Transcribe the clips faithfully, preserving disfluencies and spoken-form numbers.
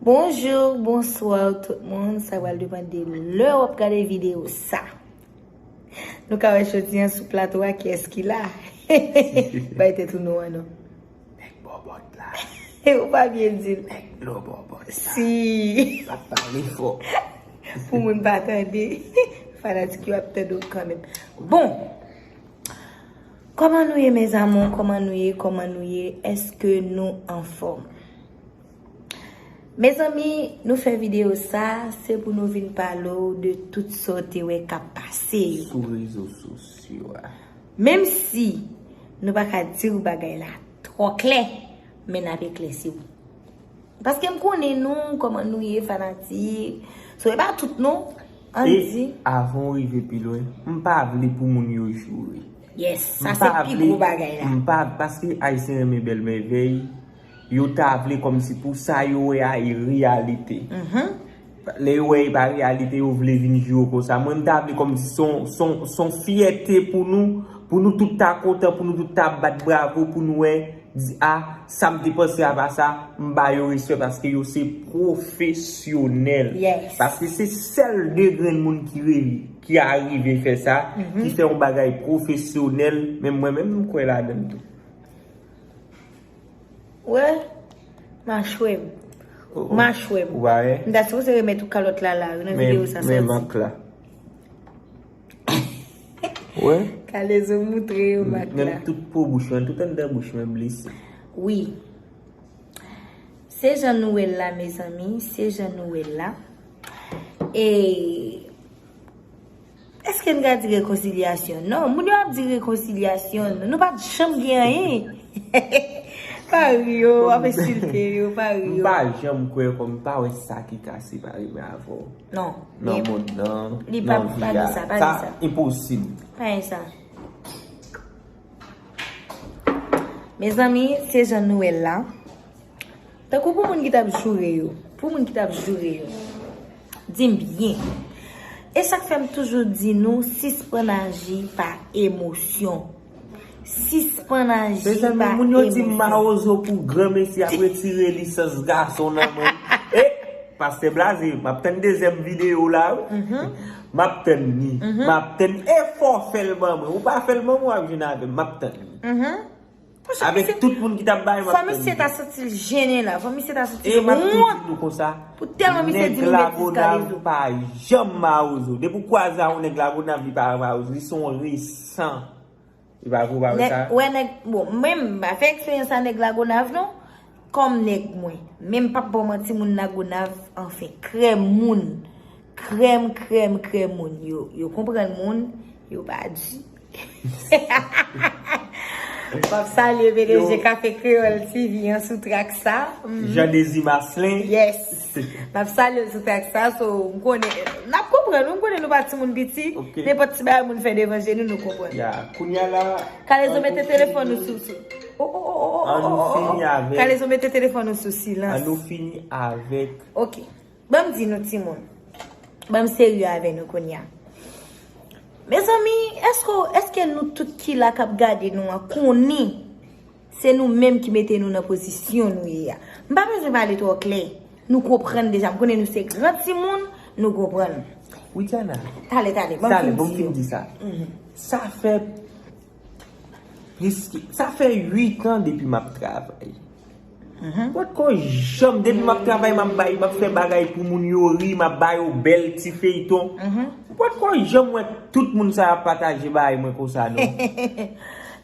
Bonjou, bonswa tout moun. Sa pral depann de lè w ap gade videyo sa. Nou ka wè jodi an sou plato a kiyès ki la. Bay tèt ou non an non. Nèg bòbòt la. Ou pa byen di l. Nèg dlo bòbòt la. Si. L ap pale fò. Pou moun pa tande. Fanatik yo ap tande w kanmenm. Bon. Kòman nou ye, mes amours? Kòman nou ye? Kòman nou ye? Èske nou anfòm? Mezanmi, nou fè videyo sa, se pou nou vin pale w de tout sa w te wè k ap pase yo. Sou rezo sosyo a. Menm si nou pa ka di w bagay la twò klè, men n ap eklèsi w. Paske m konnen nou, kòman nou ye, fanatik. So, e pa tout non. Ann di. E avan w rive pi lwen, m pa vle pou moun yo joure. Yes, sa se pi gwo bagay la. M pa, paske Ayisyen renmen bèl mèvèy, yo ta vle kòmsi pou sa yo wè a e reyalite. Lè yo wè e pa reyalite, yo vle vin joure konsa. Mwen, m ta vle kòmsi se yon, se yon, se yon fyète pou nou, pou nou tout ta kontan, pou nou tout ta bat bravo, pou nou wè, di, a, sa m te panse a pa sa, m ba yo respè paske yo se pwofesyonèl. Yes. Paske se sèl de grenn moun ki revi, ki arive fè sa, ki fè yon bagay pwofesyonèl, men mwen menm, m kwè ladan l tou. Wè, machwè m. Oh, oh. Machwè m. Ou pa wè? M ta sipoze remèt ou kalòt la la, nan videyo sa sòti. Men, men mank la. Wè? Kalezo moutre yo mak la. Menm tout po bouch mwen, tout anndan bouch mwen blese. Wi. Se jan nou wè l la, mezanmi, se jan nou wè l la. E èske n ka di rekonsilyasyon? Non, moun yo ap di rekonsilyasyon, nou pa t janm gen anyen. Pa ri yo, w ap ensilte yo, pa ri yo. M pa janm kwè kòm m pa wè sa ki ka separe mwen avè w. Non. Nan mond nan, nan vi a. Sa enposib. Pa gen sa. Mezanmi, se jan nou wè l la. Tankou pou moun ki t ap joure yo, pou moun ki t ap joure yo, di m byen. E sa k fè m toujou di nou, sispann aji pa emosyon. Sispann aji pa emosyon. Mezanmi, moun yo di m mawozo pou granmesi ap retire lisans gason nan men. E, Pastè Blaze, m ap tann dezyèm videyo la, wi. M ap tann li. M ap tann e fò fè l ban mwen. Ou pa fè l ban mwen, w ap jwenn avè m. M ap tann li. Avèk tout moun ki t ap bay, m ap tann li. Fò misye ta santi l jennen la. Fò misye ta santi l wont. E m ap tou di nou konsa, pou tèlman misye di nou betiz Kalezo. Nèg Lagonav pa janm mawozo. Depi w kwaze a yon nèg Lagonav, li pa mawozo. Li se yon resan. Li pa vre, ou pa wè sa? Wè nèg, bon, mwen, m pa fè eksperyans a nèg Lagonav, non. Kòm nèg mwen. Men m p ap ba w manti, moun Lagonav, anfen, krèm moun. Krèm, krèm, krèm moun. Yo, yo konprann moun, yo pa di. M ap salye P D G Kafe Kreyòl T V an sou trak sa. Jean Désir Marcelin. Yes. M ap salye l sou trak sa, so, m konnen, n ap konprann, wi, m konnen nou pa timoun piti, nenpòt ti bagay moun fè devan je nou, nou konprann. Ya, kounye a la, Kalezo mete telefòn ou sou, sou, oh, oh, oh, oh, oh, oh, oh, oh. Kalezo mete telefòn ou sou silans. An nou fini avèk. Ok. Ban m di nou, timoun. Ban m serye avè nou kounye a. Mezanmi, èske, èske nou tout ki la k ap gade nou an konnen se nou menm ki mete nou nan pozisyon nou ye a? M pa bezwen pale twò klè. Nou konprann deja. M konnen nou se gran timoun, nou konprann. Widiana. Tale, tale, ban m fin di yo. Tale, ban m fin di sa. Sa fè plis ke, sa fè uit an depi m ap travay. M potko janm, depi m ap travay, m ap bay, m ap fè bagay pou moun yo ri, m ap ba yo bèl ti feyton. M potko janm wè tout moun sa yo ap pataje bagay mwen konsa, non.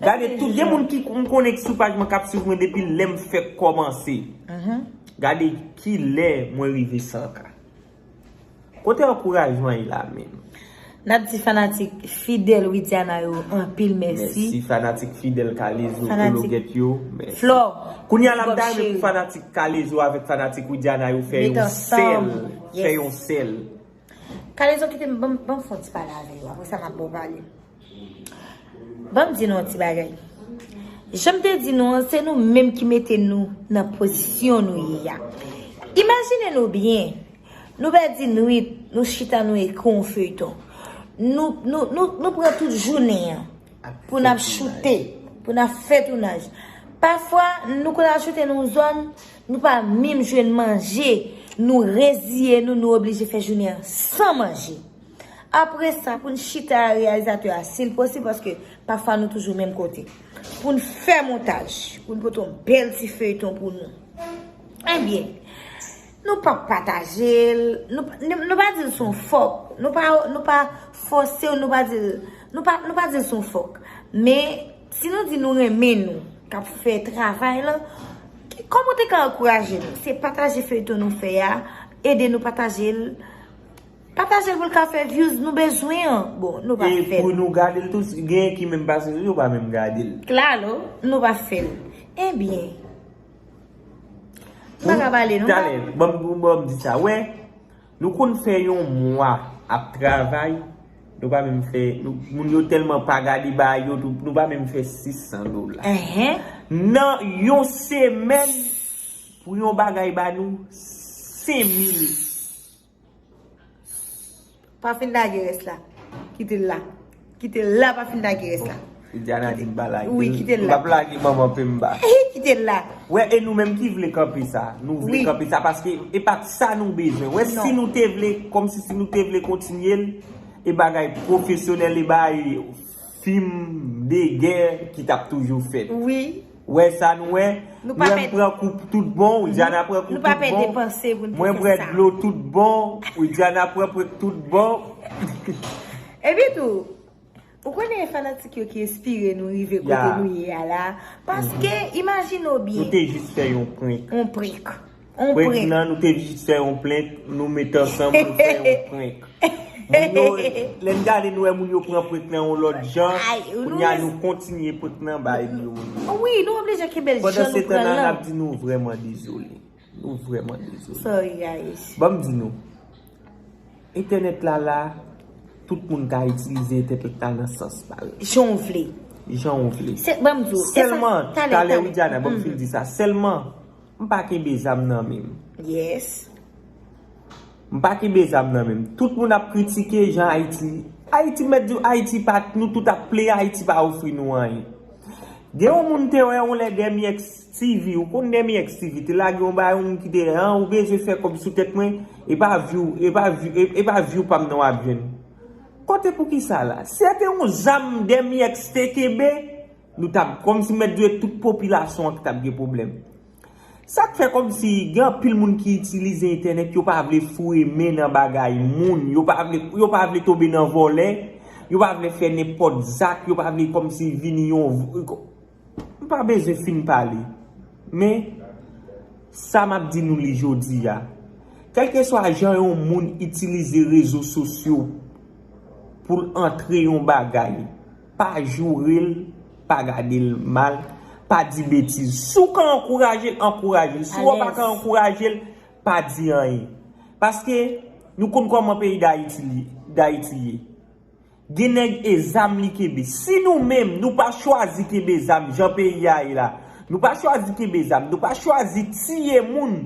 Gade, tout, gen moun ki m konnen ki sou paj mwen k ap swiv mwen depi lè m fèk kòmanse. Gade kilè mwen rive san K. Kote ankourajman ye la menm? N ap di fanatik fidèl Widiana yo anpil mèsi. Mèsi fanatik fidèl Kalezo, Kologèt yo. Mèsi. Flò, kounye a la m ta renmen pou fanatik Kalezo avèk fanatik Widiana yo fè yon sèl. Fè yon sèl. Kalezo kite m, ban m, ban m fè yon ti pale avè yo. Apre sa, m ap ba w pale. Ban m di nou yon ti bagay. Jan m te di nou an, se nou menm ki mete nou nan pozisyon nou ye a. Imajine nou byen, nou pèdi nwit, nou chita, nou ekri yon feyton. Nou, nou, nou, nou pran tout jounen an pou n ap choute, pou n ap fè tounaj. Pafwa, nou konn al choute nan yon zòn, nou pa menm jwenn manje. Nou reziye nou, nou oblije fè jounen an san manje. Apre sa, pou n chita a reyalizatè a, si l posib, paske pafwa nou toujou menm kote. Pou n fè montaj, pou n pote yon bèl ti feyton pou nou. Ebyen, nou pa pataje l, nou, nou, nou pa di l se yon fòk, nou pa, nou pa fòse w, nou pa di l, nou pa, nou pa di l se yon fòk. Men, si nou di nou renmen nou, k ap fè travay lan, kòman w te ka ankouraje nou? Se pataje feyton nou fè a, ede nou pataje l, pataje l pou l ka fè views nou bezwen an. Bon, nou pa fè l. E pou nou gade l tou, genyen ki menm pase sou yo, pa menm gade l. Klalo, nou pa fè l. Ebyen, m pa ka pale, non. Talè, ban m, ban m di sa. Wè, nou konn fè yon mwa ap travay, nou pa menm fè, nou, moun yo tèlman pa gade bagay yo, tou, nou pa menm fè sis san dola. Nan yon semèn, pou yon bagay ba nou, senk mil. Pa fin lage rès la. Kite l la. Kite l la, pa fin lage rès la. Bon, Widiana di m pa lage l. Wi, kite l la. M p ap lage manman Pemba. Kite l la. Wè, e nou menm ki vle kanpe sa. Nou vle kanpe sa paske e pa t sa nou bezwen. Wè, si nou te vle, kòmsi si nou te vle kontinye l, e bagay pwofesyonèl, e bagay fim de gè ki t ap toujou fèt. Wi. Wè sa nou wè? Nou pa pè, pran kou tout bon, Widiana pran kou tout bon. Nou pa pè depanse pou n te fè sa. Mwen bwè dlo tout bon, Widiana pran pran tout bon. Epi tou, ou konnen e fanatik yo ki enspire nou rive kote nou ye a la. Paske, imajine w byen. Nou te jis fè yon prank. Yon prank. Prank nan, nou te jis fè yon prank, nou met ansanm, nou fè yon prank. Moun yo, lè n gade, nou wè moun yo pran prank nan yon lòt jan. Kounye a, nou kontinye prank nan bay yo. Wi, nou oblije kenbe l jan nou pran l lan. Pandan se tan nan, n ap di nou vrèman dezole. Nou vrèman dezole. Sorry, guys. Ban m di nou, entènèt la la, tout moun ka itilize entènèt la nan sans pa yo. Jan w vle. Jan w vle. Se, ban m di w, e sa, sèlman, talè, talè, Widiana, ban m fin di sa. Sèlman, m pa kenbe zam nan men m. Yes. M pa kenbe zam nan men m. Tout moun ap kritike jan Ayiti. Ayiti, m mèt di w, Ayiti pa, nou tout ap plenyen, Ayiti pa ofri nou anyen. Gen yon moun te wè yon lè Demi X T V, ou konn Demi X T V, te lage yon bagay, yon moun ki te, an, ou bezwen fè kòb sou tèt mwen, e pa view, e pa view, e, e pa view pa m nan w ap jwenn. Kote poukisa la? Si se te yon zam Demi X te kenbe, nou t ap, kòmsi m mèt di w, tout popilasyon an ki t ap gen pwoblèm. Sa k fè kòmsi gen anpil moun ki itilize entènèt, yo pa vle foure men nan bagay moun, yo pa vle, yo pa vle tonbe nan vòlè, yo pa vle fè nenpòt zak, yo pa vle kòmsi vini yon, m pa bezwen fin pale. Men, sa m ap di nou li jodi a, kèlkeswa jan yon moun itilize rezo sosyo pou l antre yon bagay, pa joure l, pa gade l mal, pa di betiz. Si w ka ankouraje l, ankouraje l. Si w pa ka ankouraje l, pa di anyen. Paske nou konn kòman peyi Dayiti li, Dayiti ye. Gen nèg e zam li kenbe. Si nou menm, nou pa chwazi kenbe zam jan peyi a ye la, nou pa chwazi kenbe zam, nou pa chwazi tiye moun,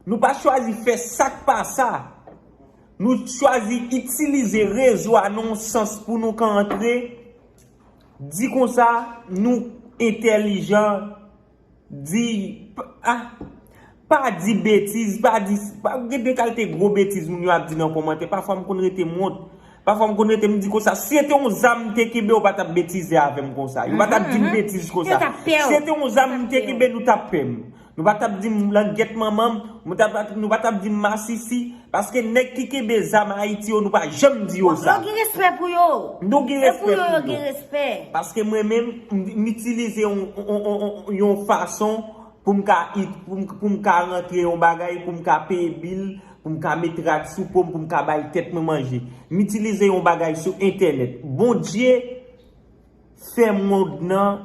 nou pa chwazi fè sa k pa sa, nou chwazi itilize rezo a nan yon sans pou nou ka antre, di konsa, nou entèlijan, di, p-, ah, pa di betiz, pa di, pa, gen de kalite gwo betiz moun yo ap di nan kòmantè. Pafwa m konn rete m wont. Pafwa m konn rete m di konsa, si se te yon zam m te kenbe, yo pa t ap betize avè m konsa. Yo pa t ap di m betiz konsa. Si se te yon zam m te kenbe, nou t ap pè m. Nou pa t ap di m langyèt manman m, nou t ap, nou pa t ap di m masisi, paske nèg ki kenbe zam Ayiti yo, nou pa janm di yo sa. Nou gen respè pou yo. Nou gen respè pou yo. Paske mwen menm, m, m itilize yon, yon, yon, yon, yon fason pou m ka it-, pou m, pou m ka rantre yon bagay, pou m ka peye bil, pou m ka met rad sou po m, pou m ka bay tèt mwen manje. M itilize yon bagay sou entènèt. Bondye fè mond nan,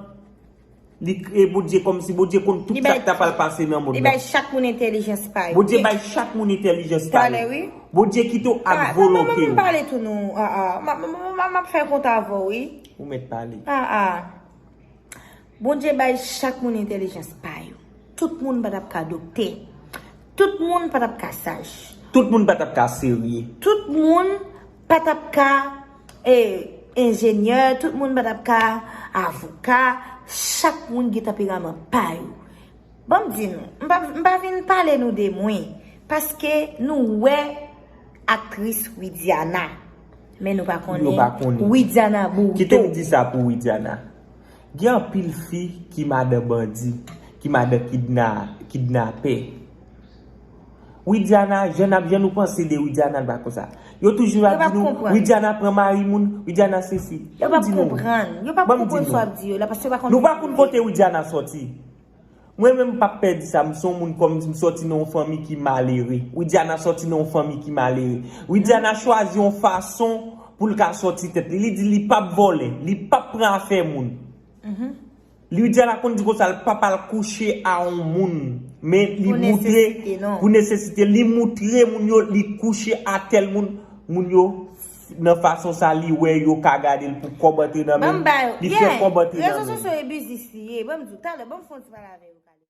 li kreye Bondye kòmsi Bondye konn tout sa k ta pral pase nan mond nan. Li bay chak moun entèlijans pa yo. Bondye bay chak moun entèlijans pa yo. Talè, wi. Bondye kite w ak volonte w. Pale tou non. Ah, ah. M ap, m ap, m ap, m ap fè kont avè w, wi. Ou mèt pale. Ah, ah. Bondye bay chak moun entèlijans pa yo. Tout moun pa t ap ka doktè. Tout moun pa t ap ka saj. Tout moun pa t ap ka serye. Tout moun pa t ap ka, eh, enjenyè. Tout moun pa t ap ka avoka. Chak moun gen tanperaman pa yo. Ban m di nou, m pa, m pa vin pale nou de mwen. Paske nou wè aktris Widiana. Men nou pa Yo pa konnen. Widiana Bourdeau. Kite m di sa pou Widiana. Gen anpil fi ki madan bandi, ki madan kidna, kidnapè. Widiana, jan ap jan nou panse de Widiana, l pa konsa. Yo toujou ap di nou, Widiana pran mari moun, Widiana sesi. Yo p ap konprann. Yo p ap konprann sa w ap di yo la, paske yo pa konn. Nou pa konn kote Widiana soti. Mwen menm m p ap pè di sa, m se yon moun kòm di m soti nan yon fanmi ki malere. Widiana soti nan yon fanmi ki malere. Widiana chwazi yon fason pou l ka sòti tèt li. Li di li p ap vòlè, li p ap pran afè moun. Widiana konn di konsa l p ap al kouche a yon moun. Men li moutre pou nesesite, li moutre moun yo li kouche a tèl moun. Moun yo nan fason sa li wè yo ka gade l pou kòb antre nan men l. Li fè kòb antre nan men l. Rezo sosyo e biznis li ye. Ban m di w talè, ban m fè yon ti pale avè w.